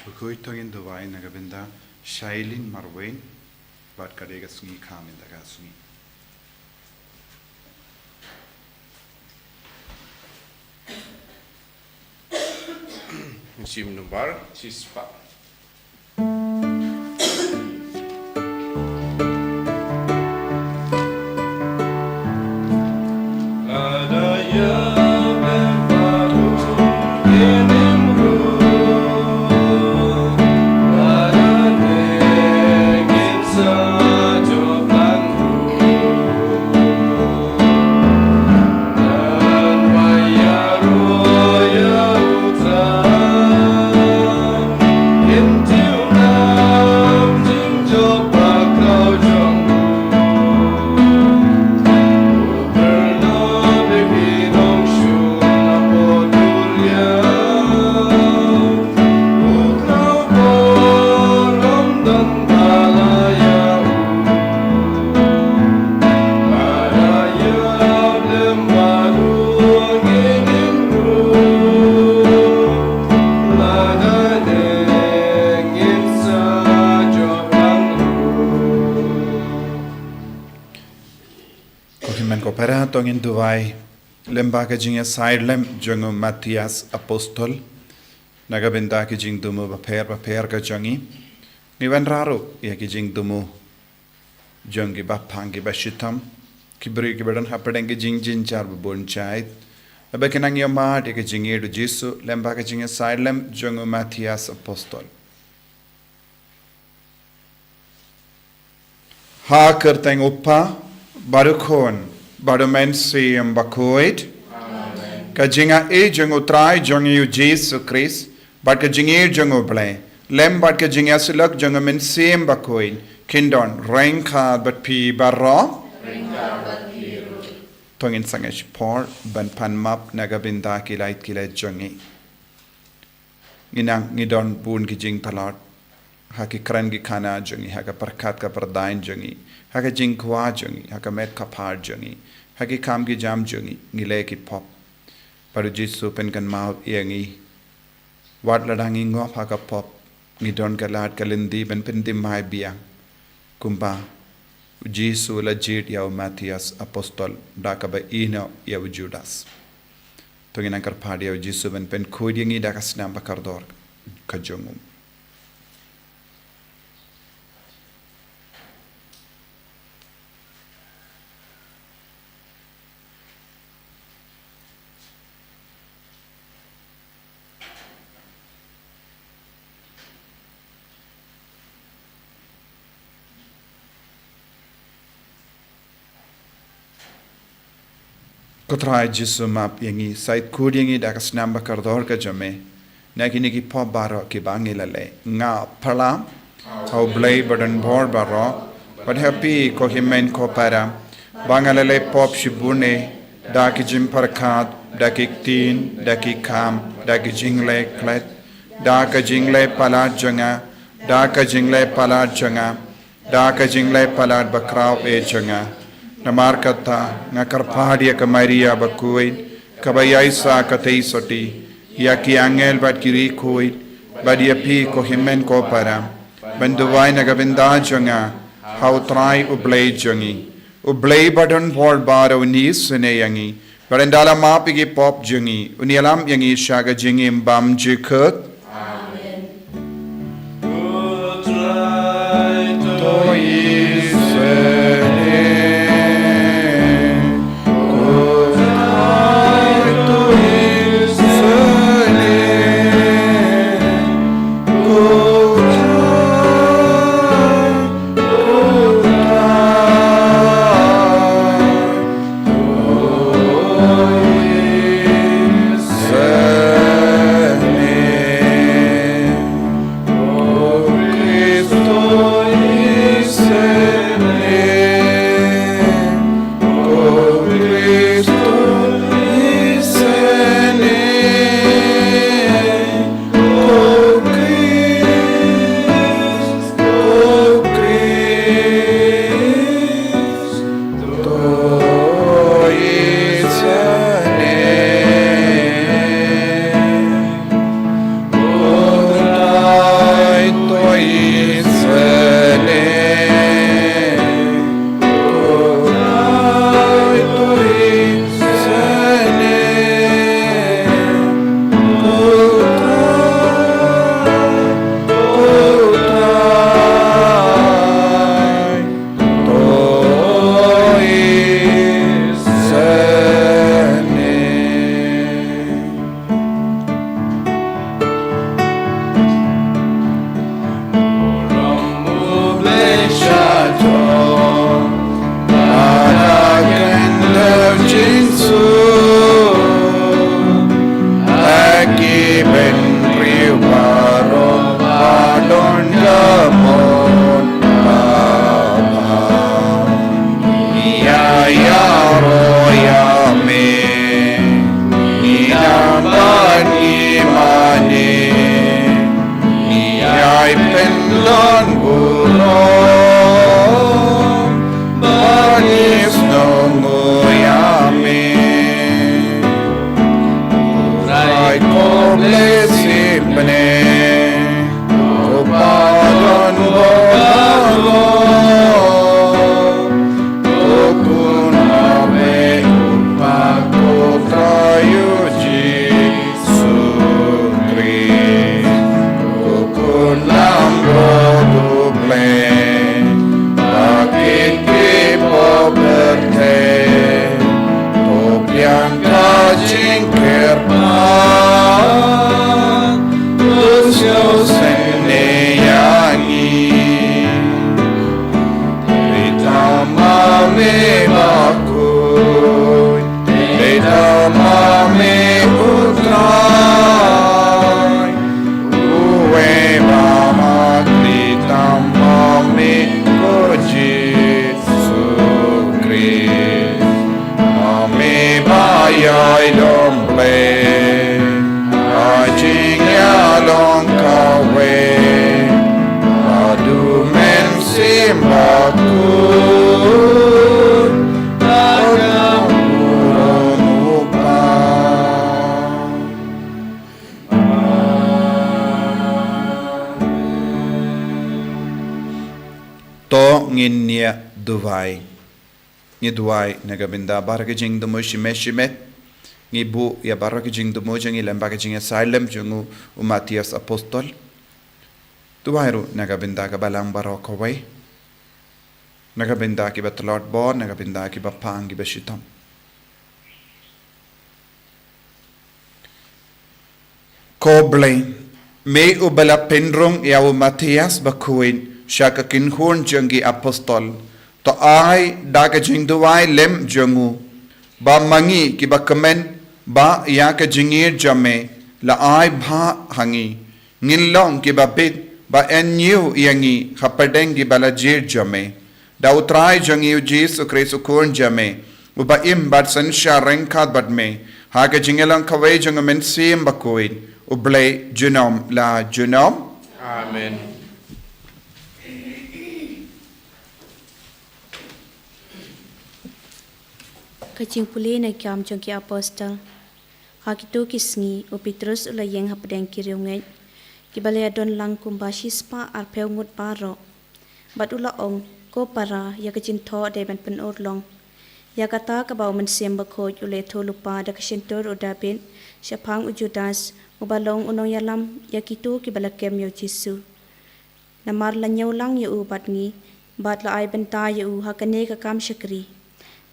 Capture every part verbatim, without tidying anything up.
Bakhuid, to ngin duwai na ka bynta Shailin Marwein bad ka dei ka sngi kham ynda ka sngi. Jingshim nombar shispah. Ko hynmen ko para, to ngin duwai lem bad ka jingïasaid lem jong u Matthias Apostol na ka bynta ki jingthmu bapher bapher ka jong ngi. Ngi wanrah ruh ïa ki jingthmu jong ki baphang ki bashitom, ki briew ki badon hapdeng ki jingjynjar babun jait. Haba ki nang ïohmad ïa ka jingïeit u Jisu lem bad ka jingïasaid lem jong u Matthias Apostol. Ha ka kyrteng u Kpa bad u Khun bad u Mynsiem Bakhuid. Ka jingaiei jong u Trai jong ngi u Jisu Khrist bad ka jingïeit jong u Blei lem bad ka jingïasyllok jong u Mynsiem Bakhuid kin don ryngkat bad phi baroh. To ngin sangeh shipor ban pan map na ka bynta ki lait ki lait jong ngi. Ngi nang ngi don bun ki jingtlot ha ki kren ki khana jong ngi, ha ka pyrkhat ka pyrdaiñ jong ngi, ha ka jingkwah jong ngi, ha ka met ka phad jong ngi, ha ki kam ki jam jong ngi, ngi leh ki pop. Bad u Jisu pynkynmaw ïa ngi, wat lada ngi ngop ha ka pop, ngi don ka lad ka lynti ban pynthymmai biang, kumba u Jisu u la jied ïa u Matthias Apostol da kaba ïehnoh ïa u Judas. To ngin nang kyrpad ïa u Jisu ban pynkhuid ïa ngi da ka snam ba kordor ka jong u. Ko Trai Jisu, map ïa ngi, sa ïeit khuid ïa ngi da ka snam ba kordor ka jong me na kine ki pop baroh kiba ngi la leh. Nga pyrshang ha u Blei badonbor baroh bad ha phi ko hynmen ko para ba nga la leh pop shibun eh, da ki jingpyrkhat, da ki ktien, da ki kam, da ki jingleh klet, da ka jingleh palat jong nga, da ka jingleh palat jong nga, da ka jingleh palat bakhraw eh jong nga. Namar kata nga kyrpad ïa ka Maria bakhuid kaba ïaisah katei soti, ïa ki angel bad ki riewkhuid, bad ïa phi ko hynmen ko para, ban duwai na ka bynta jong nga ha u Trai u Blei jong ngi. U Blei badonbor baroh un isynei ïa ngi bad ynda la map ïa ki pop jong ngi un ïalam ïa ngi sha ka jingim bymjukut. Amen. Khun, ha ka burom u Kpa. To ngin ïa duwai. Ngi duwai na ka bynta baroh ki jingthmu shimet shimet. Ngi buh ïa baroh ki jingthmu jong ngi lyngba ka jingïasaid lem jong u, u Matthias Apostol. Duwai ruh na ka bynta ka balang baroh kawei. Na ka bynta kiba tlot bor, na ka bynta kiba pang, kiba shitom. Ko Blei, me uba la pynrung ïa u Matthias bakhuid sha ka kynhun jong ki apostol, to ai da ka jingduwai lem jong u, ba ma ngi kiba kmen bha ïa ka jingïeit jong me, la ai bha ha ngi, ngin long kiba bit ba yn ñiew ïa ngi hapdeng kiba la jied jong me. Da u Trai jong ngi u Jisu Khrist u Khun jong me, uba im bad synshar ryngkat bad me, ha ka jingïalang kawei jong u Mynsiem Bakhuid, U Blei junom la junom. Amen. Ka jingpule na Kam jong ki Apostol. Ha kito ki sngi, u Petrus u la ïeng hapdeng ki riewngeit kiba la ïadon lang kumba shispah arphew ngut baroh. Bad u la ong, ko para, ïa ka jingthoh dei ban pynurlong. Ïa kata kaba u Mynsiem Bakhuid u la ïathuh lypa da ka shyntur u Dabid shaphang u Judas, uba long u nongïalam ïa kito kiba la kem ïa u Jisu. Namar la ñiew lang ïa u bad ngi, bad la ai bynta ïa u ha kane ka kam shakri.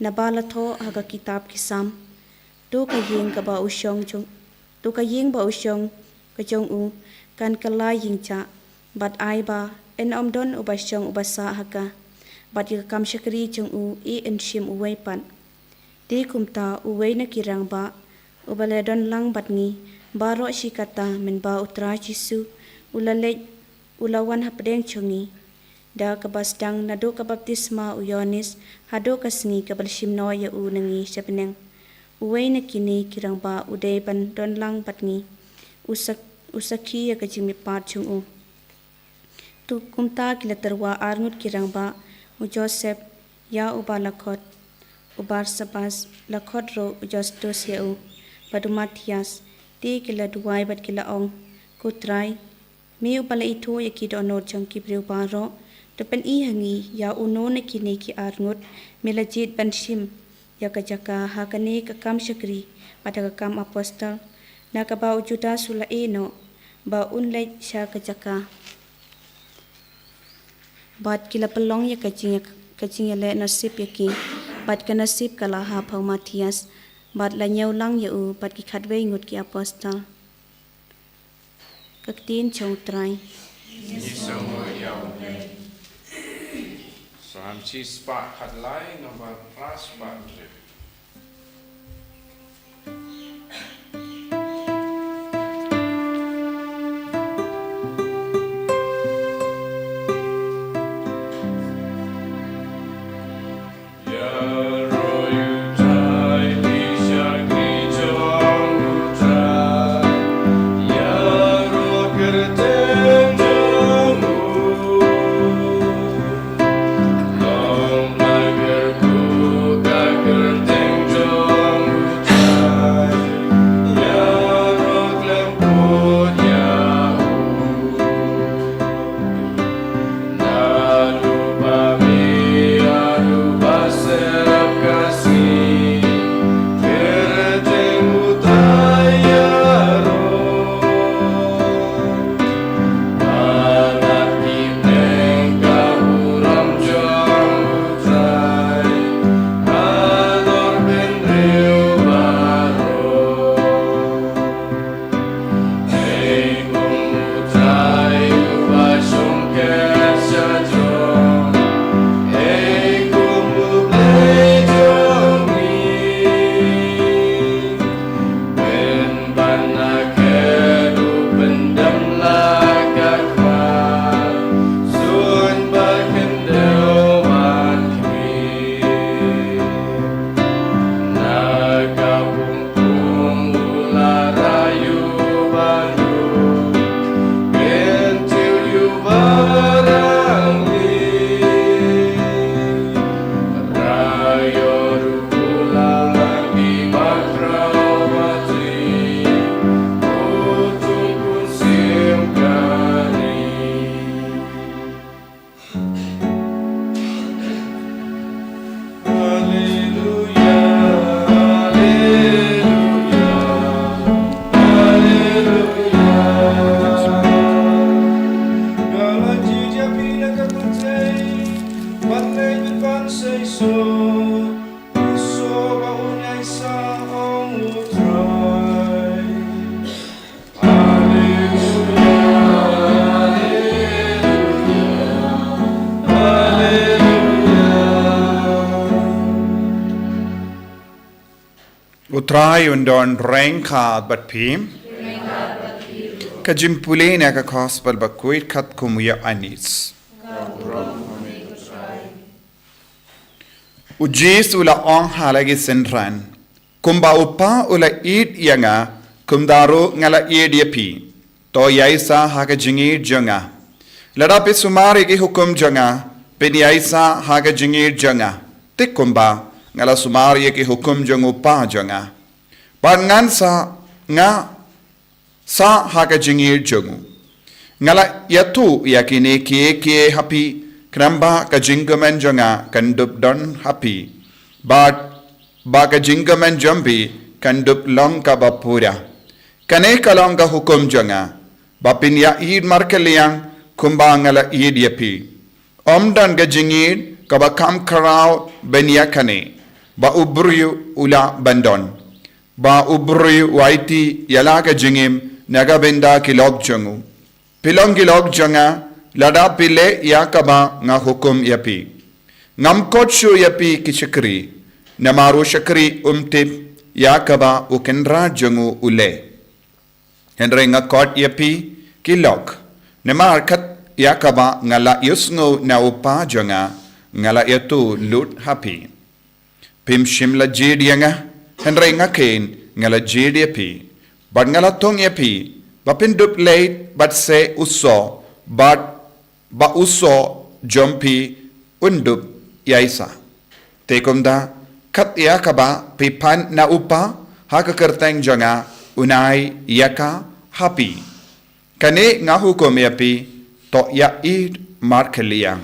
Naba la thoh ha ka kitab ki Salm. To ka ïing kaba u shong jong, to ka ïing ba u shong ka jong u, kan kylla ïing jah, bad ai ba yn ym don uba shong uba sah ha ka. Bad ïa ka kam shakri jong u, i yn shim uwei pat. Te kumta uwei na ki rangbah, uba la don lang bad ngi baroh shi katta, mynba u Trai Jisu u la leit, u la wan hapdeng jong ngi. Da kaba sdang naduh ka baptisma u Ïoannis haduh ka sngi kaba la shim noh ïa u na ngi sha bneng. Uwei na kine ki rangbah u dei ban don lang bad ngi, u sak-, u sakhi ïa ka jingmihpat jong u. To kumta ki la tyrwa arngut ki rangbah, u Joseph, ïa uba la khot u Barsabas, la khot ruh u Justus ïa u, bad u Matthias. Te ki la duwai bad ki la ong, ko Trai, me uba la ithuh ïa ki dohnud jong ki briew baroh, to pyni ha ngi ïa uno na kine ki arngut me la jied ban shim ïa ka jaka ha kane ka kam shakri bad ha ka kam apostol, na kaba u Judas u la ïeh noh ba un leit sha ka jaka. Bad ki la pynlong ïa ka jing, ka jingïaleh nasib ïa ki, bad ka nasib ka la hap ha u Matthias, bad la ñiew lang ïa u bad ki khatwei ngut ki apostol. Ka ktien jong u Trai. Ngi sngewnguh ïa u Blei. Salm shispah khatlai, nombar phra spah hynriew. Ban leit bad ban seisoh, u soh bad u nyaisah, ong U Trai. Haleluya, haleluya, haleluya. U Trai un don ryngkat bad phi. Ka jingpule na ka Gospel bakhuid katkum u Ïoannis. U Jisu u la ong ha la ki synran, kumba u Kpa u la ïeit ïa nga, kumta ruh nga la ïeit ïa phi. To ïaisah ha ka jingïeit jong nga. Lada phi sumar ïa ki hukum jong nga, phin ïaisah ha ka jingïeit jong nga, te kumba nga la sumar ïa ki hukum jong u Kpa jong nga. Bad ngan sah, nga sah ha ka jingïeit jong u. Nga la ïathuh ïa kine kiei kiei ha phi, khnang ba ka jingkmen jong nga kan dup don ha phi, bad ba ka jingkmen jong phi kan dup long kaba pura. Kane ka long ka hukum jong nga, ba phin ïa ïeit markylliang kumba nga la ïeit ïa phi. Ym don ka jingïeit kaba kham khraw ban ïa kane, ba u briew u lah ban don, ba u briew u aiti ïa la ka jingim na ka bynta ki lok jong u. Phi long ki lok jong nga lada phi leh ïa kaba nga hukum ïa phi. Ngam khot shuh ïa phi ki shakri, namar u shakri um tip ïa kaba u kynrad jong u u leh. Hynrei nga khot ïa phi ki lok, namar kat ïa kaba nga la ïohsngew na u Kpa jong nga, nga la ïathuh lut ha phi. Phim shym la jied ïa nga, hynrei nga keiñ nga la jied ïa phi. Bad nga la thung ïa phi, ba phin dup leit bad seh u soh, bad ba u soh jong phi un dup ïaisah. Te kumta, kat ïa kaba phi pan na u Kpa ha ka kyrteng jong nga, un ai ïa ka ha phi. Kane nga hukum ïa phi, to ïa ïeit markylliang.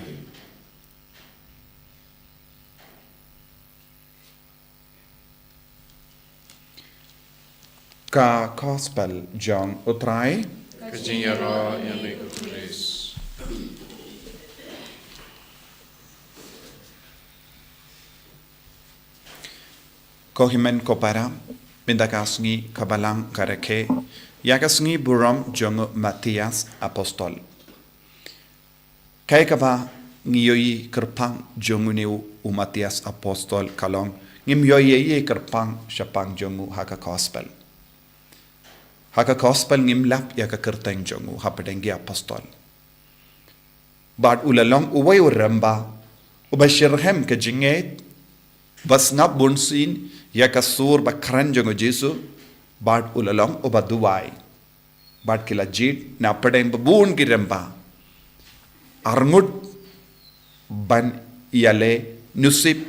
Ka Gospel jong U Trai. Ka jingïaroh ïa me ko Khrist. Ko hynmen ko para, mynta ka sngi ka Balang ka rakhe ïa ka sngi burom jong u Matthias Apostol. Kaei kaba ngi ïohi kyrpang jong une u Matthias Apostol ka long, ngim ïohi ei ei kyrpang shaphang jong u ha ka Gospel. Ha ka Gospel ngim lap ïa ka kyrteng jong u hapdeng ki Apostol. Bad u la long uwei u rymba uba shitrhem ka jingngeit, ba sngap bunsien ïa ka sur ba kren jong u Jisu, bad u la long uba duwai. Bad ki la jied na pdeng ba bun ki rymba, arngut ban ïaleh nusip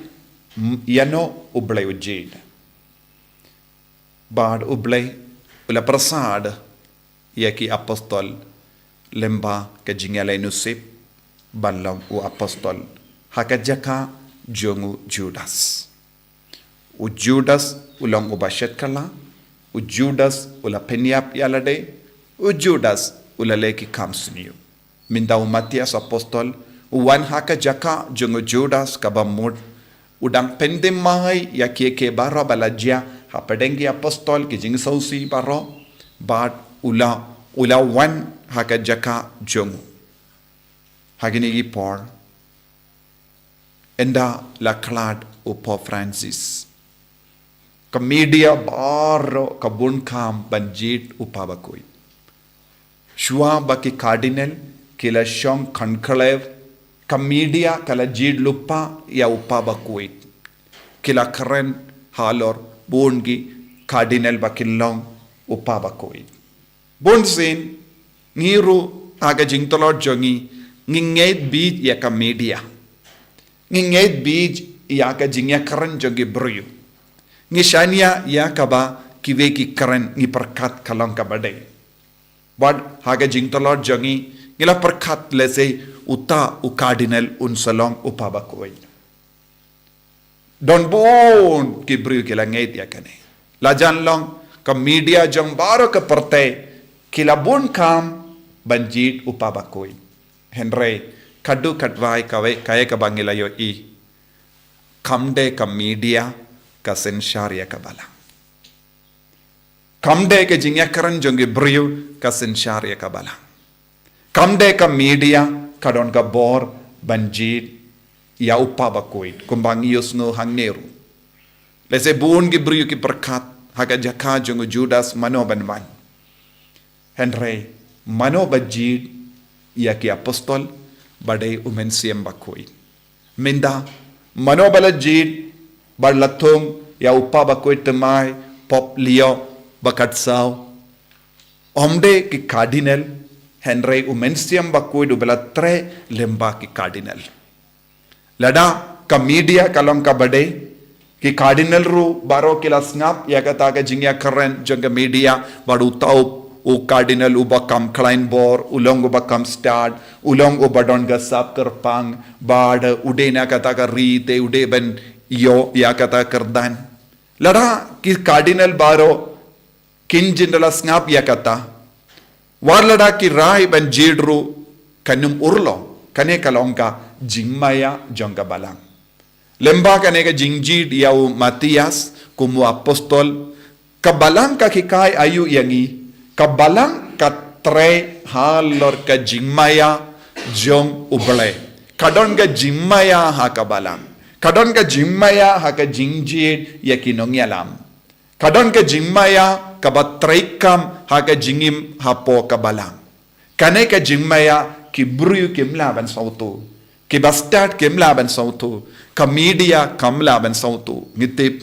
ïano U Blei u jied. Bad U Blei u la pyrsad ïa ki Apostol lyngba ka jingïaleh nusip ban long u Apostol ha ka jaka jong u Judas. U Judas u long uba shet kylla, u Judas u la pynïap ïa lade, u Judas u la leh ki kam sniew. Mynta u Matthias Apostol u wan ha ka jaka jong u Judas kaba mut, u dang pynthymmai ïa kiei kiei baroh ba la jia hapdeng ki Apostol, ki jingsngewsih baroh, bad u la, u la wan ha ka jaka jong u. Ha kine ki por, ynda la khlad u Pope Francis, ka media baroh ka bun kham ban jied u Papa bakhuid. Shuwa ba ki Cardinal ki la shong conclave, ka media ka la jied lypa ïa u Papa bakhuid. Ki la kren halor bun ki Cardinal ba kin long u Papa bakhuid. Bunsien, ngi ruh ha ka jingtlot jong ngi, ngi ngeit beit ïa ka media. Ngi ngeit beit ïa ka jingïakren jong ki briew. Ngi shaniah ïa kaba kiwei ki kren, ngi pyrkhat ka long kaba dei. Bad ha ka jingtlot jong ngi, ngi la pyrkhat lehse uta u Cardinal un sa long u Papa bakhuid. Don bun ki briew ki la ngeit ïa kane. La jan long ka media jong baroh ka pyrthei ki la bun kham ban jied u Papa bakhuid. Hynrei Ka dei ka dwai kawei, kaei kaba ngi la ïohi. Kam dei ka media ka synshar ïa ka balang. Kam dei ka jingïakren jong ki briew ka synshar ïa ka balang. Kam dei ka media ka don ka bor ban jied ïa u Pa Bakhuid, kumba ngi ïohsngew hangne ruh. Lehse bun ki briew ki pyrkhat ha ka jaka jong u Judas mano ban wan. Hynrei mano ba jied ïa ki apostol? Ba dei u Mynsiem Bakhuid. Mynta mano ba la jied bad la thung ïa u Pa Bakhuid thymmai, Pope Leo ba khatsaw? Ym dei ki cardinal, hynrei u Mynsiem Bakhuid uba la trei lyngba ki cardinal. Lada ka media ka long kaba dei, ki cardinal ruh baroh ki la sngap ïa kata ka jingïakren jong ka media, bad uta u cardinal uba kham khlaiñ bor, u long uba kham stad, u long uba don ka sap kyrpang, bad u dei na kata ka ri te u dei ban ïoh ïa kata ka kyrdan. Lada ki cardinal baroh kin jin da la sngap ïa kata, wat lada ki rai ban jied ruh, kan ym urlong. Kane ka long ka jingmaïa jong ka balang. Lyngba kane ka jingjied ïa u Matthias kum u apostol, ka balang ka hikai aïu ïa ngi? Ka balang ka trei halor ka jingmaïa jong U Blei. Ka don ka jingmaïa ha ka balang. Ka don ka jingmaïa ha ka jingjied ïa ki nongïalam. Ka don ka jingmaïa kaba treikam ha ka jingim hapoh ka balang. Kane ka jingmaïa ki briew kim lah ban sngewthuh. Ki bastad kim lah ban sngewthuh. Ka media kam lah ban sngewthuh. Ngi tip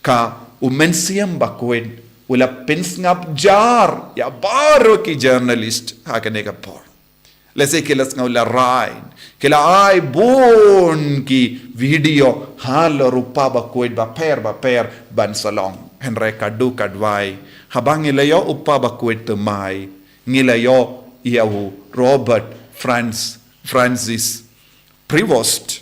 ka u Mynsiem Bakhuid u la pynsngap jar ïa baroh ki journalist ha kane ka por. Lehse ki la sngew la rai, ki la ai bun ki video halor u Pa Bakhuid bapher bapher ban sa long. Hynrei ka dei ka dwai, haba ngi la ïoh u Pa Bakhuid thymmai, ngi la ïoh ïa u Robert Franz, Francis Prevost.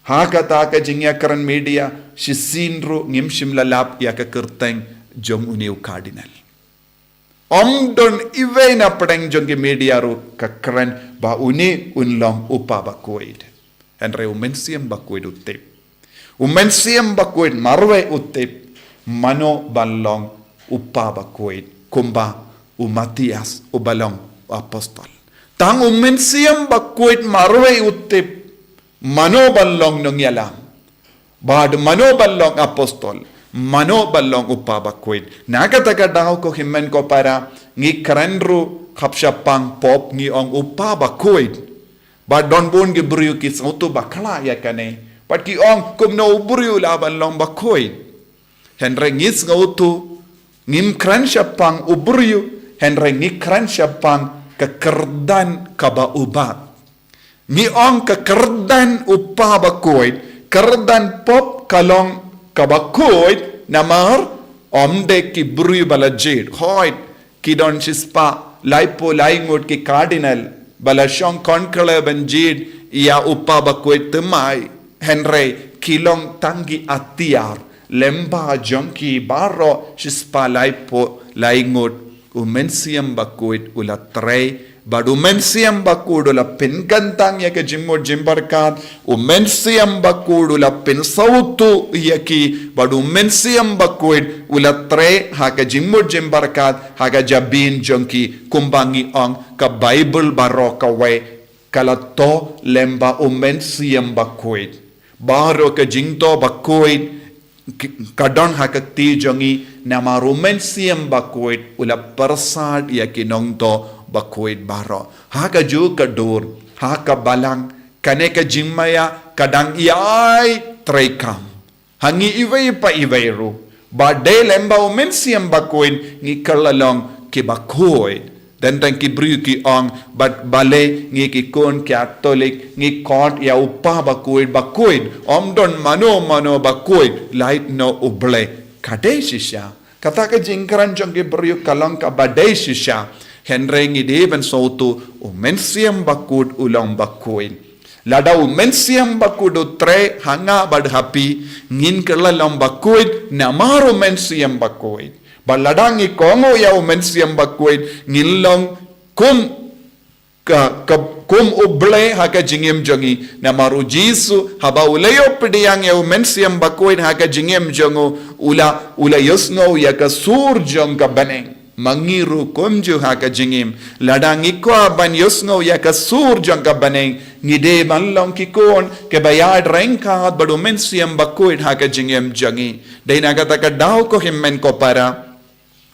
Ha kata ka jingïakren media, shisien ruh ngim shym la lap ïa ka kyrteng jong une u cardinal. Ym don iwei na pdeng jong ki media ruh ka kren ba une un long u Pa Bakhuid. Hynrei u Mynsiem Bakhuid u tip. U Mynsiem Bakhuid marwei u tip mano ban long u Pa Bakhuid, kumba u Matthias uba long u apostol. Tang u Mynsiem Bakhuid marwei u tip mano ban long nongïalam. Bad mano ban long apostol, mano ban long u Pa Bakhuid. Na kata ka daw ko hynmen ko para, ngi kren ruh khap shaphang Pope ngi ong u Pa Bakhuid. Bad don bun ki briew ki sngewthuh bakla ïa kane. Bad ki ong kumno u briew u lah ban long bakhuid. Hynrei ngi sngewthuh, ngim kren shaphang u briew, hynrei ngi kren shaphang ka kyrdan kaba u bat. Ngi ong ka kyrdan u Pa Bakhuid, kyrdan Pope ka long kaba khuid, namar ym dei ki briew ba la jied. Hooid, ki don shispah laiphew laingut ki cardinal ba la shong conclave ban jied ïa u Pa Bakhuid thymmai. Hynrei ki long tang ki atiar lyngba jong ki baroh shispah laiphew laingut. U Mynsiem Bakhuid u la trei, bad u Mynsiem Bakhuid u la pynkyntang ïa ka jingmut jingpyrkhat, u Mynsiem Bakhuid u la pynsngewthuh ïa ki, bad u Mynsiem Bakhuid u la trei ha ka jingmut jingpyrkhat, ha ka jabieng jong ki, kumba ngi ong ka Baibl baroh kawei ka la thoh lyngba u Mynsiem Bakhuid. Baroh ka jingthoh bakhuid ka don ha ka kti jong ngi namar u Mynsiem Bakhuid u la pyrsad ïa ki nongthoh bakhuid baroh. Ha kajuh ka dur, ha ka balang, kane ka jingmaïa ka dang ïai treikam. Ha ngi iwei pa iwei ruh, ba dei lyngba u Mynsiem Bakhuid ngi kylla long kiba khuid. Tang tang ki briew ki ong, bad balei ngi ki khun Katholik ngi khot ïa u Pa Bakhuid, bakhuid. Ym don mano mano bakhuid, lait noh U Blei. Ka dei shisha. Kata ka jingkren jong ki briew ka long kaba dei shisha. Hynrei ngi dei ban sngewthuh, u Mynsiem Bakhuid u long bakhuid. Lada u Mynsiem Bakhuid u trei ha nga bad ha phi, ngin kylla long bakhuid namar u Mynsiem Bakhuid. Bad lada ngi kohnguh ïa u Mynsiem Bakhuid, ngin long kum ka, ka kum u Blei ha ka jingim jong ngi. Namar u Jisu, haba u la ïoh pdiang ïa u Mynsiem Bakhuid ha ka jingim jong u, u la, u la ïohsngew ïa ka sur jong ka bneng. Ma ngi ruh kumjuh ha ka jingim, lada ngi kwah ban ïohsngew ïa ka sur jong ka bneng, ngi dei ban long ki khun kiba ïaid ryngkat bad u Mynsiem Bakhuid ha ka jingim jong ngi. Dei na kata ka daw ko hynmen ko para,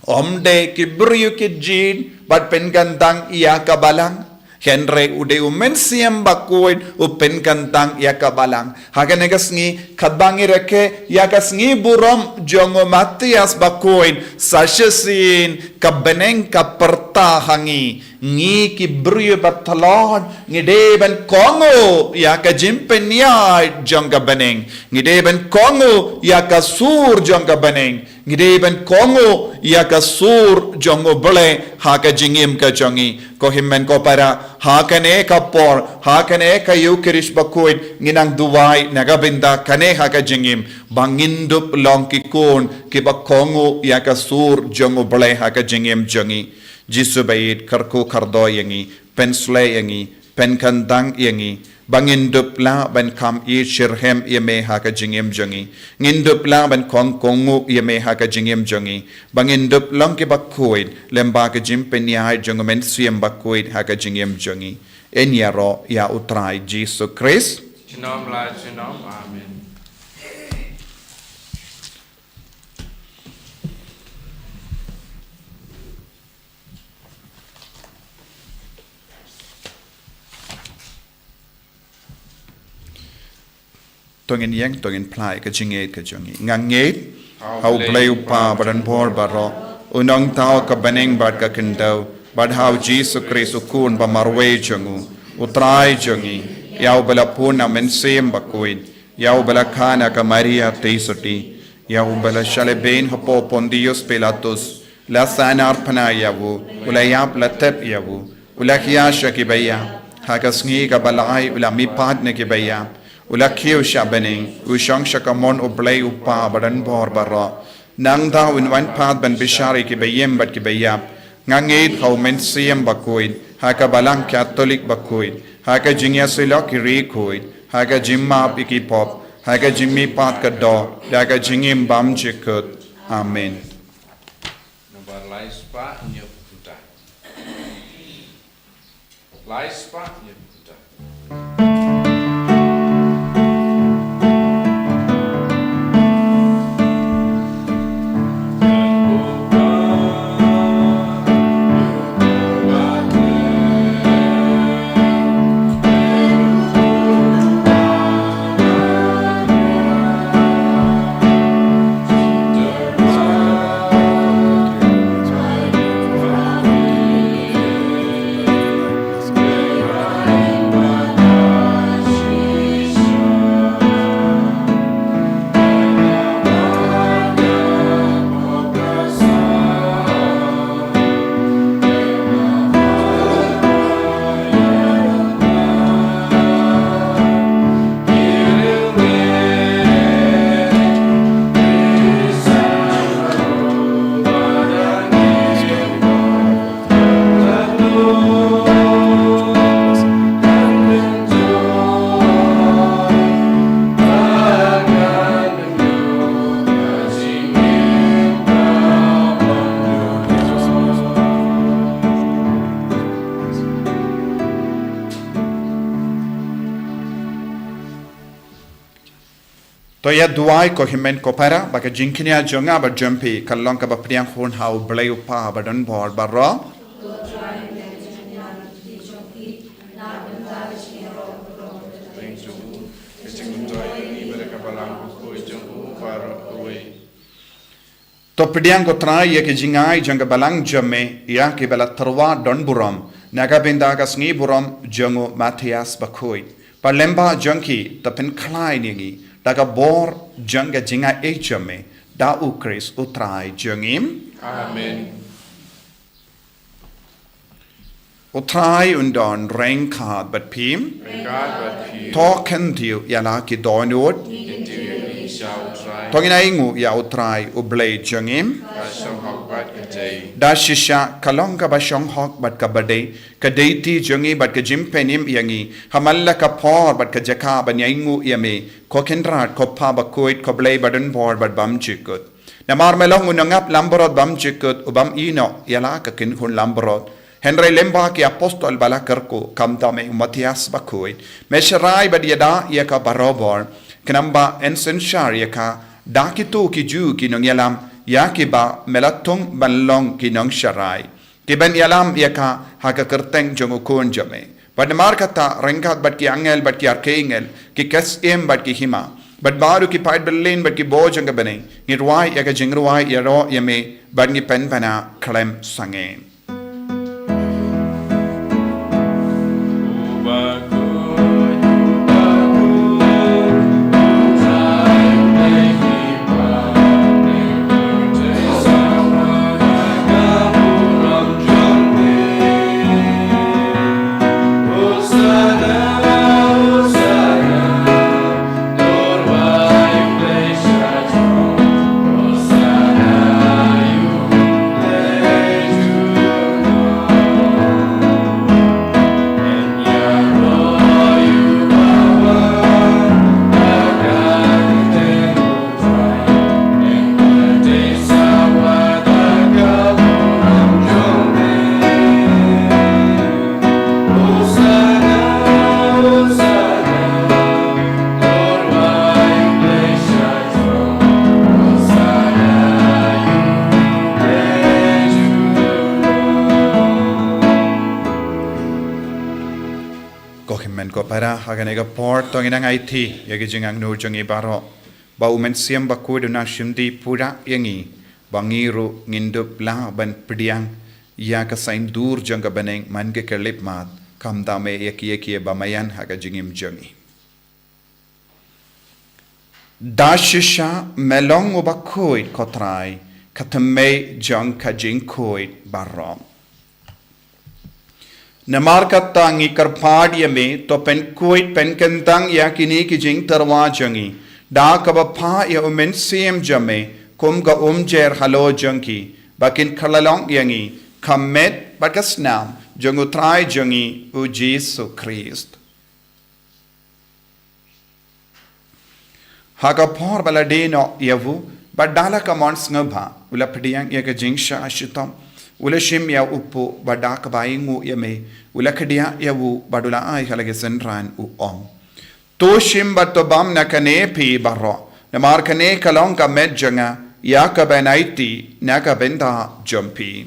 ym dei ki briew ki jied ban pynkyntang ïa ka balang, hynrei u dei u Mynsiem Bakhuid u pynkyntang ïa ka balang. Ha kane ka sngi, katba ngi rakhe ïa ka sngi burom jong u Matthias Bakhuid, sa shisien ka bneng ka pyrta ha ngi. Ngi ki briew ba tlot, ngi dei ban kohnguh ïa ka jingpynïaid jong ka bneng. Ngi dei ban kohnguh ïa ka sur jong ka bneng. Ngi dei ban kohnguh ïa ka sur jong u Blei ha ka jingim ka jong ngi. Ko hynmen ko para, ha kane ka por, ha kane ka Eukharist Bakhuid, ngi nang duwai na ka bynta kane ha ka jingim, ba ngin dup long ki khun kiba kohnguh ïa ka sur jong u Blei ha ka jingim jong ngi. Jisu baieit, kyrkhu kyrdoh ïa ngi, pynshlei ïa ngi, pynkyntang ïa ngi, ba ngin dup lah ban kham ïeit shitrhem ïa me ha ka jingim jong ngi. Ngin dup lah ban khong kohnguh ïa me ha ka jingim jong ngi, ba ngin dup long kiba khuid lyngba ka jingpynïaid jong u Mynsiem Bakhuid ha ka jingim jong ngi. Yn ïaroh ïa u Trai Jisu Khrist. Junom la junom. Amen. To ngin ïeng, to ngin phla ïa ka jingngeit ka jong ngi. Nga ngeit ha U Blei U Kpa ba don bor baroh, U Nongthaw ka bneng bad ka khyndew, bad ha U Jisu Khrist U Khun ba marwei jong U, U Trai jong ngi, ïa uba la pun na U Mynsiem Bakhuid, ïa uba la kha na ka Maria Theisotti, ïa uba la shah lehbeiñ hapoh Pontius Pilatus, la sahnarphna ïa u, u la ïap, la tep ïa u, u la khia sha ki baïap, ha ka sngi kaba lai u la mihpat na ki baïap, u la kiew sha bneng, u shong sha kamon U Blei U Kpa ba don bor baroh. Nangta un wan pat ban bishar ïa ki baïm bad ki baïap. Nga ngeit ha U Mynsiem Bakhuid, ha ka Balang Katholik bakhuid, ha ka jingïasyllok ki riewkhuid, ha ka jingmap ïa ki pop, ha ka jingmihpat ka doh, ha ka jingim bymjukut. Amen. Nombar lai spah hynñiew phew khyndai. Lai spah hynñiew phew khyndai. To ïa duwai ko hynmen ko para, ba ka jingkñia jong nga bad jong phi kan long kaba pdiang hun ha U Blei U Kpa ba don bor baroh. To pdiang ko Trai ïa ki jingai jong ka balang jong me, ïa kiba la tyrwa don burom na ka bynta ka sngi burom jong u Matthias Bakhuid. Bad lyngba jong ki to pynkhlaiñ ïa ngi da ka bor jong ka jingaiei jong me, da U Khrist U Trai jong ngi. Amen. U Trai un don ryngkat bad phi. Ryngkat bad phi. To khyndiat ïa la ki dohnud. Khyndiat ïa ngi sha U Trai. To ngin ainguh ïa U Trai U Blei jong ngi. Ka shong ha U Da shisha ka long kaba shong hok bad kaba dei, ka dei ti jong ngi bad ka jingpynim ïa ngi, ha man la ka por bad ka jaka ban ïainguh ïa me, ko Kynrad, ko Pa bakhuid, ko Blei badonbor bad bymjukut. Namar me long u nongap langbrot bymjukut, u bym ïehnoh ïa la ka kynhun langbrot. Hynrei lyngba ki apostol ba la kyrkhu, khamtam me u Matthias bakhuid, me sharai bad ïada ïa ka barabor, khnang ba yn synshar ïa ka da kito ki Jiw ki nongïalam, ïa kiba me la thung ban long ki nongsharai, ki ban ïalam ïa ka ha ka kyrteng jong u Khun jong me. Bad namar kata, ryngkat bad ki angel bad ki archangel, ki ksiem bad ki hima, bad baroh ki paid byllien bad ki bor jong ka bneng, ngi rwai ïa ka jingrwai ïaroh ïa me, bad ngi pynbna khlem sangeh. Ko hynmen ko para, ha kane ka por to ngin nang aiti ïa ki jingangnud jong ngi baroh, ba u Mynsiem Bakhuid un nang shim dih pura ïa ngi, ba ngi ruh ngin dup lah ban pdiang ïa ka saiñdur jong ka bneng man ka khyllipmat, khamtam me ïa kiei kiei ba marjan ha ka jingim jong ngi. Da shisha me long u bakhuid, ko Trai, ka thymmei jong ka jingkhuid baroh. Namar kata ngi kyrpad ïa me, to pynkhuid pynkyntang ïa kine ki jingtyrwa jong ngi da kaba phah ïa u Mynsiem jong me kum ka umjer halor jong ki, ba kin kylla long ïa ngi ka met bad ka snam jong u Trai jong ngi u Jisu Khrist. Ha ka por ba la die noh ïa u, bad da la ka mon sngewbha, u la pdiang ïa ka jingshah shitom, u la shim ïa u kpu, bad da kaba ainguh ïa me, u la khdiah ïa u, bad u la ai ha la ki synran, u ong: To shim bad to bam na kane phi baroh, namar kane ka long ka met jong nga, ïa kaban aiti na ka bynta jong phi.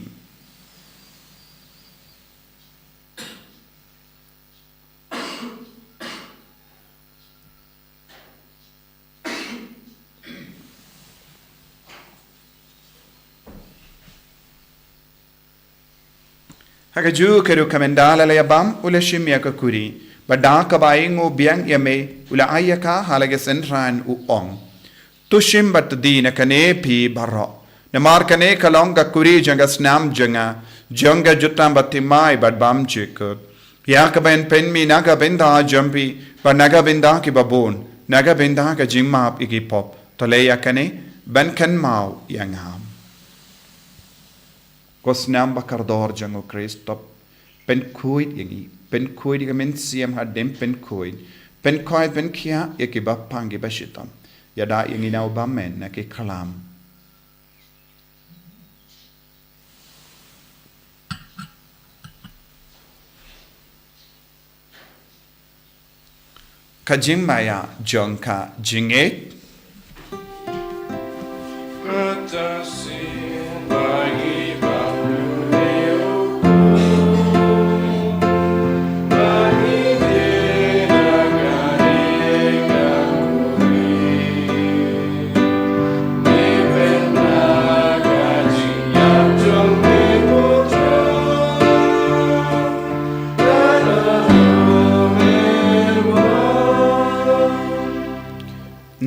Ha kajuh ka rukom ynda la ïa bam, u la shim ïa ka kuri, bad da kaba ainguh biang ïa me, u la ai ïa ka ha la ki synran, u ong: To shim bad to die na kane phi baroh, namar kane ka long ka kuri jong ka snam jong nga, jong ka jutang bathymmai bad bymjukut, ïa kaban pynmih na ka bynta jong phi, bad na ka bynta kiba bun, na ka bynta ka jingmap ïa ki pop. To leh ïa kane ban kynmaw ïa nga. Ko snam ba kordor jong u Khrist, to pynkhuid ïa ngi, pynkhuid ïa ka mynsiem hadien pynkhuid, pynkhuid pynkhiah ïa kiba pang kiba shitom. Ïada ïa ngi na u bymmen na ki khlam. Ka jingmaïa jong ka jingngeit.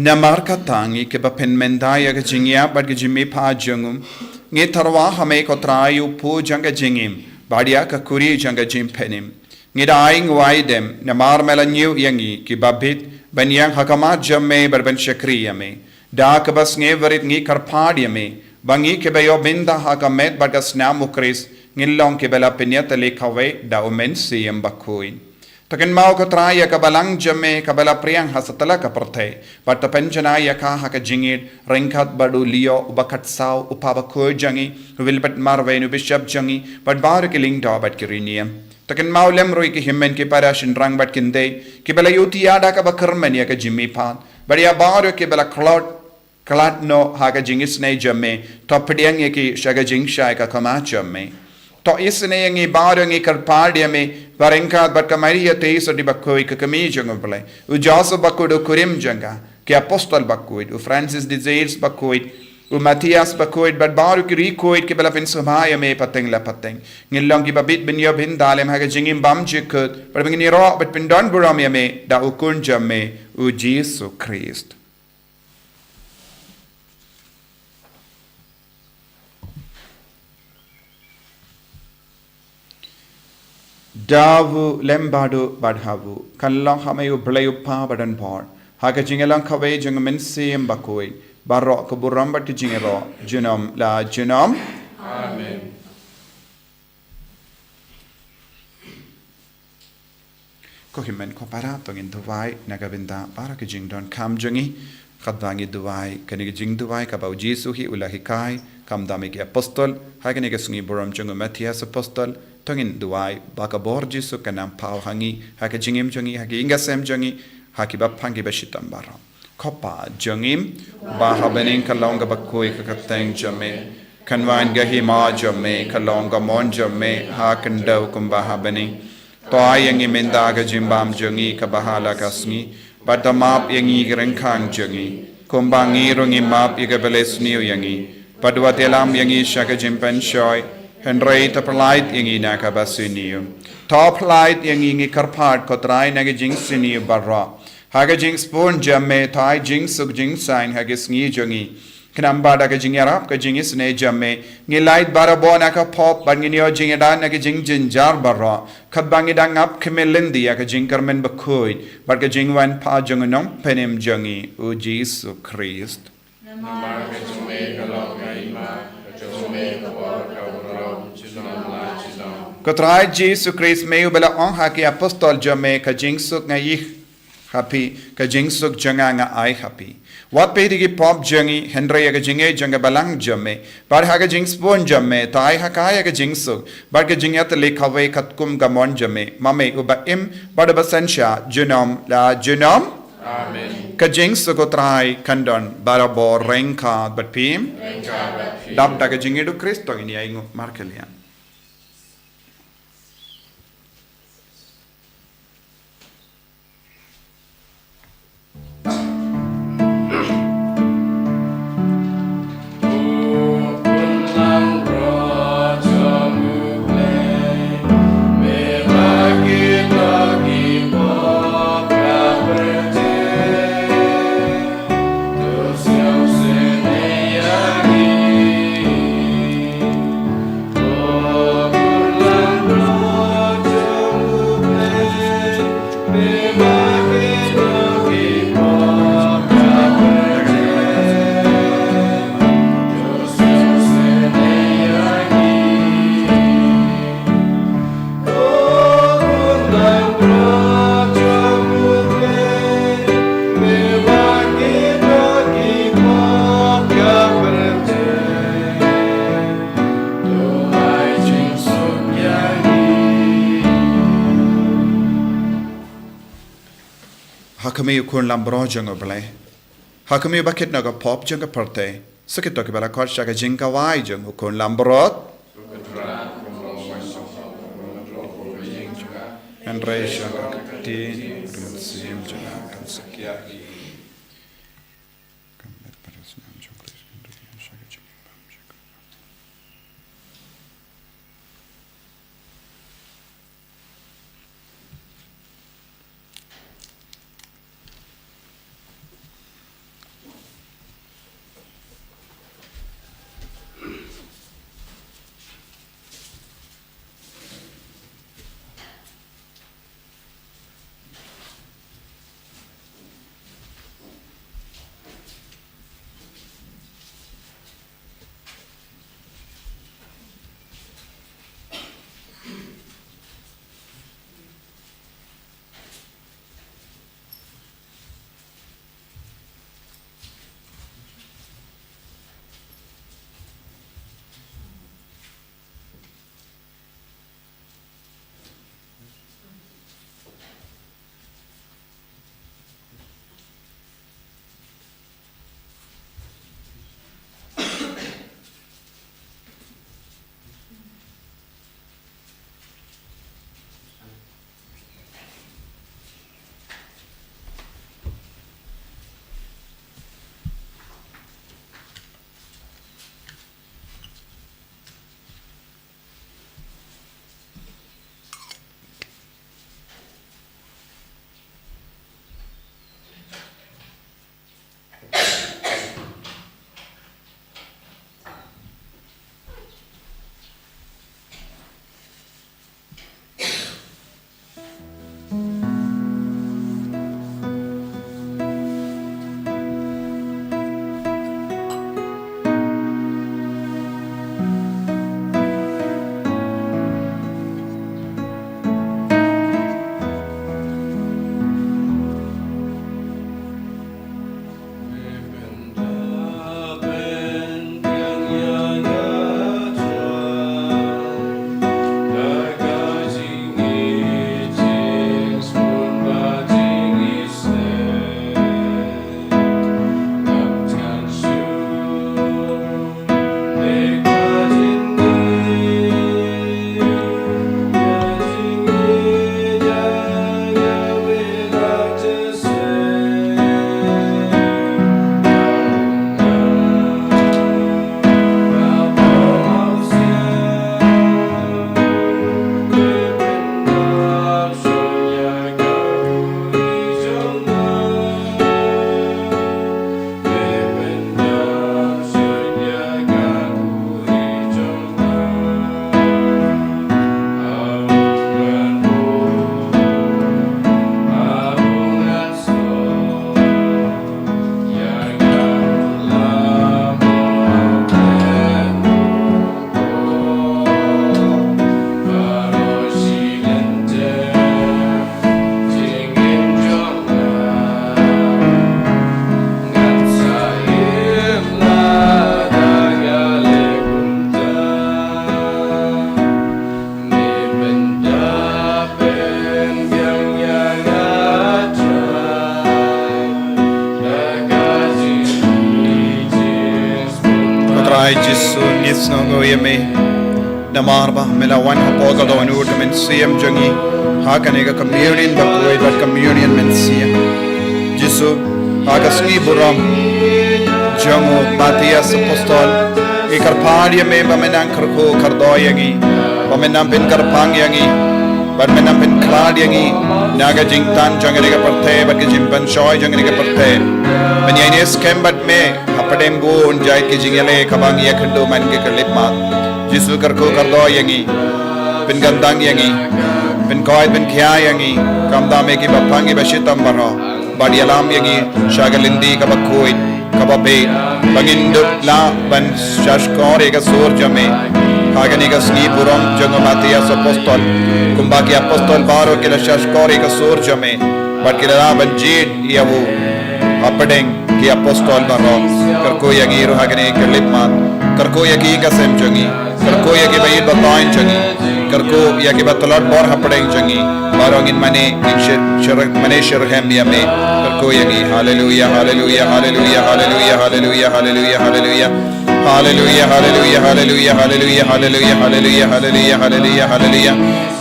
Namar kata ngi kiba pynmynta ïa ka jingïap bad ka jingmihpat jong u, ngi tyrwa ha me ko Trai u kpu jong ka jingim, bad ïa ka kuri jong ka jingpynim. Ngi da ainguh aidem, namar me la ñiew ïa ngi kiba bit, ban ïeng ha khmat jong me bad ban shakri ïa me. Da kaba sngewrit ngi kyrpad ïa me, Ba ngi kiba ïoh bynta ha ka met bad ka snam u Khrist, ngin long kiba la pynïatylli kawei da u Mynsiem Bakhuid. To kynmaw ko Trai ïa ka balang jong me kaba la pdiang ha satlak ka pyrthei, bad to pynjanai ïa ka ha ka jingïeit ryngkat bad u Leo uba khatsaw, u Papa Bakhuid jong ngi, u Wilbert Marwein u Bishop jong ngi, bad baroh ki lyngdoh bad ki riewniam. To kynmaw lem ruh ïa ki hynmen ki para shynrang bad kynthei kiba la ïohi ïa da kaba kyrmen ïa ka jingmihpat, bad ïa baroh kiba la khlad khlad noh ha ka jingisynei jong me, to pdiang ïa ki sha ka jingshai ka khmat jong me. To isynei ïa ngi baroh ngi kyrpad ïa me, ba ryngkat bad ka Maria Theisotti Bakhuid ka kmie jong u Blei, u Joseph Bakhuid u kurim jong ka, ki apostol bakhuid, u Francis de Sales Bakhuid, u Matthias Bakhuid, bad baroh ki riewkhuid kiba la pynsngewbha ïa me pateng la pateng, ngin long kiba bit ban ïoh bynta lem ha ka jingim bymjukut, bad ba ngin ïaroh bad pyndonburom ïa me da u Khun jong me, u Jisu Khrist. Da u lem bad u bad ha u, kan long ha me U Blei U Kpa badonbor, ha ka jingïalang kawei jong U Mynsiem Bakhuid, baroh ka burom bad ka jingïaroh, junom la junom. Amen. Ko hynmen ko para, to ngin duwai na ka bynta baroh ki jingdonkam jong ngi. Katba ngi duwai, kane ka jingduwai kaba u Jisu hi u la hikai, kam da me ki apostol, ha kane ka sngi burom jong u Matthias apostol, to ngin duwai ba ka bor Jisu kan nang paw ha ngi, ha ka jingim jong ngi, ha ki ïing ki sem jong ngi, ha ki bapang ki bashitom baroh. Ko Pa jong ngi, ba ha bneng ka long ka bakhuid ka kyrteng jong me, kan wan ka hima jong me, ka long ka mon jong me, ha khyndew kumba ha bneng. To ai ïa ngi mynta ka jingbam jong ngi kaba ha la ka sngi, bad to map ïa ngi ki ryngkang jong ngi, kumba ngi ruh ngi map ïa kiba la isniew ïa ngi, bad wat ïalam ïa ngi sha ka jingpynshoi, hynrei to pyllait ïa ngi na kaba sniew. To pyllait ïa ngi ngi kyrpad ko Trai na ka jingsniew baroh. Ha ka jingsbun jong me to ai jingsuk jingsaiñ ha ka sngi jong ngi. Khnang ba da ka jingïarap ka jingisynei jong me, ngin lait barabor na ka pop, bad ngin ïoh jingïada na ka jingjynjar baroh, katba ngi dang ap khmih lynti ïa ka jingkyrmen bakhuid bad ka jingwan pat jong u Nongpynim jong ngi, u Jisu Khrist. Namar ka jong me ka long ka hima, ka jong me ka bor, ka burom, junom la junom. Ko Trai Jisu Khrist, me uba la ong ha ki apostol jong me, ka jingsuk nga ai ha phi, ka jingsuk jong nga nga ai ha phi. Wat peit ïa ki pop jong ngi, hynrei ïa ka jingïeit jong ka balang jong me, bad ha ka jingsbun jong me to ai ha ka ïa ka jingsuk bad ka jingïatylli kawei katkum ka mon jong me, ma me uba im bad uba synshar junom la junom. Amen. Ka jingsuk u Trai kan don barabor ryngkat bad phi. Ryngkat bad phi. Dap da ka jingïeit u Khrist to ngin ïa ainguh markylliang. Ha khmih u Khun Langbrot jong u Blei, ha khmih u bakit na ka pop jong ka pyrthei, sa kito kiba la khot sha ka jingkawei jong u Khun Langbrot. Hynrei sha ka ktien, ka mynsiem jong nga kan sa kiar. Ai Jisu, ngi sngewnguh ïa me. Namar ba me la wan hapoh ka dohnud ka mynsiem jong ngi ha kane ka communion bakhuid bad communion mynsiem. Jisu, ha ka sngi burom jong u Matthias Apostol, ngi kyrpad ïa me ba me nang kyrkhu kyrdoh ïa ngi, ba me nang pynkyrpang ïa ngi, bad me nang pynkhlad ïa ngi na ka jingtan jong kane ka pyrthei bad ka jingpynshoi jong kane ka pyrthei. Ban ïaineh skhem bad me hapdeng bun jait ki jingïaleh kaba ngi ïakynduh man ki khyllipmat. Jisu, kyrkhu kyrdoh ïa ngi, pynkyntang ïa ngi, pynkoit pynkhia ïa ngi, khamtam ïa kiba pang kiba shitom baroh, bad ïalam ïa ngi sha ka lynti kaba khuid kaba bieit, ba ngin dup lah ban shahshkor ïa ka sur jong me ha kane ka sngi burom jong u Matthias Apostol, kumba ki apostol baroh ki la shahshkor ïa ka sur jong me bad ki la lah ban jied ïa u hapdeng ki apostol baroh. Kyrkhu ïa ngi ruh ha kane ka khyllipmat. Kyrkhu ïa ki ïing ka sem jong ngi. Kyrkhu ïa kiba ïeit ba thaiñ jong ngi. Kyrkhu ïa kiba tlot bor hapdeng jong ngi. Baroh ngin mane, ngin shir, shir, mane shitrhem ïa me. Kyrkhu ïa ngi. Haleluya, haleluya, haleluya, haleluya, haleluya, haleluya, haleluya. Haleluya, haleluya, haleluya, haleluya, haleluya, haleluya, haleluya, haleluya, haleluya.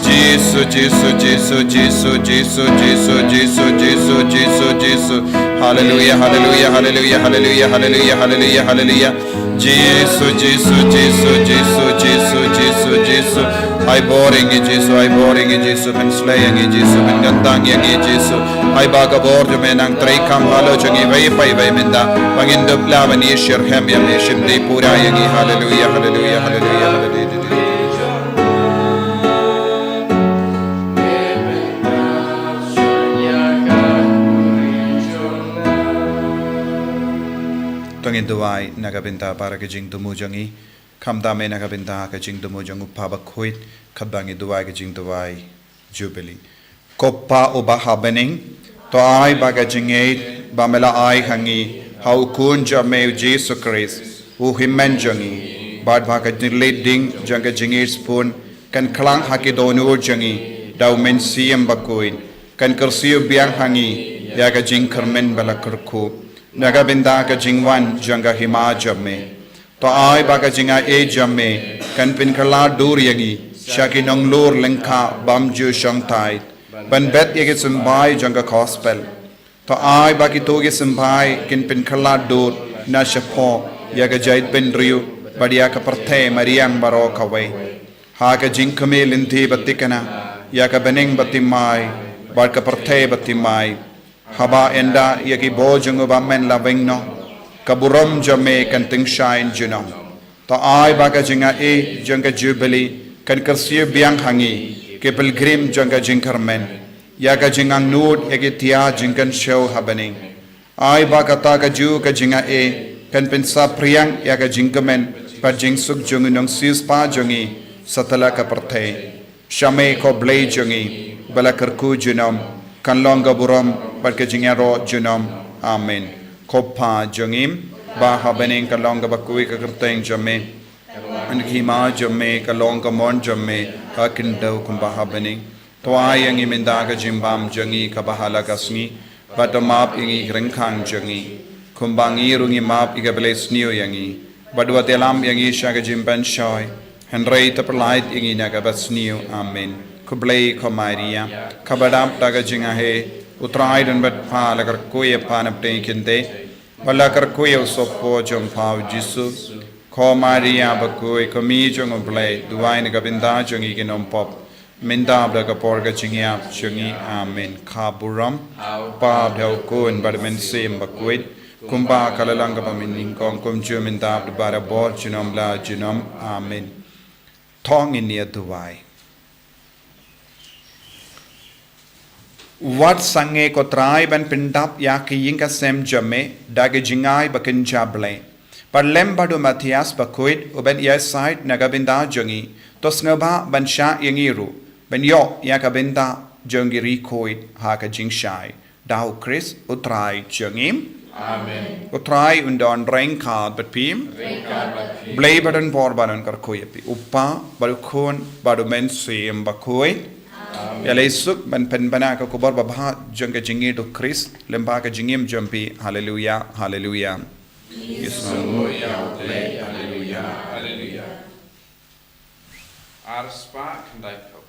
Jisu, Jisu, Jisu, Jisu, Jisu, Jisu, Jisu, Jisu, Jisu, Jisu. Haleluya, haleluya, haleluya, haleluya, haleluya, haleluya, haleluya. Jisu, Jisu, Jisu, Jisu, Jisu, Jisu, Jisu. Ai bor ïa ngi Jisu, ai bor ïa ngi Jisu, pynsleh ïa ngi Jisu, pynkyntang ïa ngi Jisu. Ai ba ka bor jong me nang trei kham halor jong ngi iwei pa iwei mynta. Ba ngin dup lah ban ïashah shitrhem ïa me, shim dei pura ïa ngi. Haleluya, haleluya, haleluya, haleluya. To ngin duwai na ka bynta para ka jingthmu jong ngi. Khamtam eh na ka bynta ka jingthmu jong u Kpa Bakhuid, khamtam ngi duwai ka jingduwai Jubilee. Ko Pa uba ha bneng, to ai ba ka jingngeit ba me la ai ha ngi ha u Khun jong me u Jisu Khrist, u Hynmen jong ngi, bad ba ka jingïeit ding jong ka jingïeit shibun kan khlaiñ ha ki dohnud jong ngi da u Mynsiem Bakhuid, kan kyrsiew biang ha ngi ïa ka jingkyrmen ba la kyrkhu na ka bynta ka jingwan jong ka Hima jong me. To ai ba ka jingaiei jong me kan pynkhlad dur ïa ngi sha ki nonglor lyngkha bym ju shongthait, ban bet ïa ki symbai jong ka Gospel. To ai ba kito ki symbai kin pynkhlad dur na shapoh ïa ka jaitbynriew bad ïa ka pyrthei mariang baroh kawei, ha ka jingkmen lynti ba thikna ïa ka bneng ba thymmai bad ka pyrthei ba thymmai. Haba ynda ïa ki bor jong u Bamon la weng noh, ka burom jong me kan tyngshaiñ junom. To ai ba ka jingaiei jong ka Jubilee kan kyrsiew biang ha ngi, ki pilgrim jong ka jingkyrmen, ïa ka jingangnud ïa ki thiah jingkynshew ha bneng. Ai ba kata kajuh ka jingaiei kan pynsaphriang ïa ka jingkmen bad jingsuk jong u Nongsiewspah jong ngi satlak ka pyrthei. Sha me ko Blei jong ngi, ba la kyrkhu junom, kan long ka burom bad ka jingïaroh junom. Amen. Ko Pa jong ngi ba ha bneng, kan long kaba khuid ka kyrteng jong me. Kan long ka hima jong me, kan long ka mon jong me ha khyndew kumba ha bneng. To ai ïa ngi mynta ka jingbam jong ngi kaba ha la ka sngi. Bad to map ïa ngi ki ryngkang jong ngi, kumba ngi ruh ngi map ïa kiba la sniew ïa ngi. Bad wat ïalam ïa ngi sha ka jingpynshoi, hynrei to pyllait ïa ngi na kaba sniew. Amen. Khublei ko Maria, kaba dap da ka jingaiei, u Trai u don bad pha. La kyrkhu ïa pha na pdeng ki kynthei, bad la kyrkhu ïa u sohpor jong pha u Jisu. Ko Maria bakhuid, ko Mei jong u Blei, duwai na ka bynta jong ngi ki nongpop, mynta bad ha ka por ka jingïap jong ngi. Amen. Ka burom ha u Pa bad ha u Khun bad ha u Mynsiem Bakhuid, kumba ka la long kaba mynnyngkong, kumjuh mynta bad barabor, junom la junom. Amen. To ngin ïa duwai. Wat sangeh ko Trai ban pyndap ïa ka ïing ka sem jong me da ka jingai ba kynja Blei. Bad lem bad u Matthias bakhuid uban ïasaid na ka bynta jong ngi, to sngewbha ban shah ïa ngi ruh ban ïoh ïa ka bynta jong ki riewkhuid ha ka jingshai. Da u Khrist u Trai jong ngi. Amen. U Trai un don ryngkat bad phi. Ryngkat bad phi. Blei ba don bor ba un kyrkhu ïa phi, u Pa bad u Khun bad u Mynsiem Bakhuid. Amen. Ïa la ïasuk ban pynbna ka khubor babha jong ka jingïeit u Khrist lyngba ka jingim jong phi. Haleluya, haleluya. Ïa sngewnguh ïa u Blei. Haleluya, Haleluya. Ar spah khyndai phew.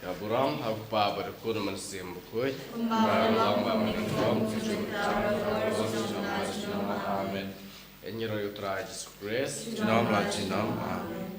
Ka burom ha u Kpa bad u Khun bad u Mynsiem Bakhuid. Kumba ka long ba mynnyngkong, amen. Ïa ngi ruh ïa u Trai Jisu Khrist. Junom la junom. Amen.